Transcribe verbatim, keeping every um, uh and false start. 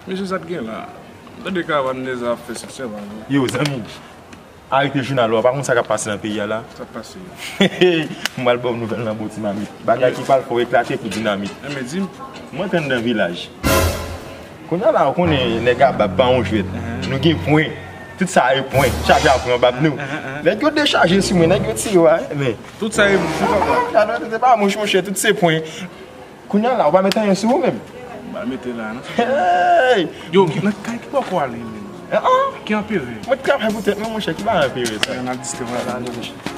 Mesye, sa t gen la? Tande karavàn Neza ap fè siksè, pa vre? Yo, zanmi, arete jounal ou a, pa konn sa k ap pase nan peyi a la. Sa k pase? M pral ba w nouvèl nan bon ti mamit. Bagay ki pral fè w eklate kou dinamit. Enben, di m. Mwen t anndan vilaj. Kounye a la, ou konnen nèg a bab pa yon jwèt. Nou gen pwen. Tout sa e pwen. Chaje a pwen an bab nou. Nèg yo dechaje sou mwen, nèg yo tire w a, men. Tout sa e mouch, papa. Gade, se pa mouch, monchè, tout se pwen. Kounye a la, ou pa met anyen sou ou menm? M pa mete la, non. Hey! Yo, nan kay ki bò kò ale menm? Ki anpere? Mwen t ka fè poutèt mwen, monchè, ki bagay anpere sa? Nan distrè, mwen la, monchè.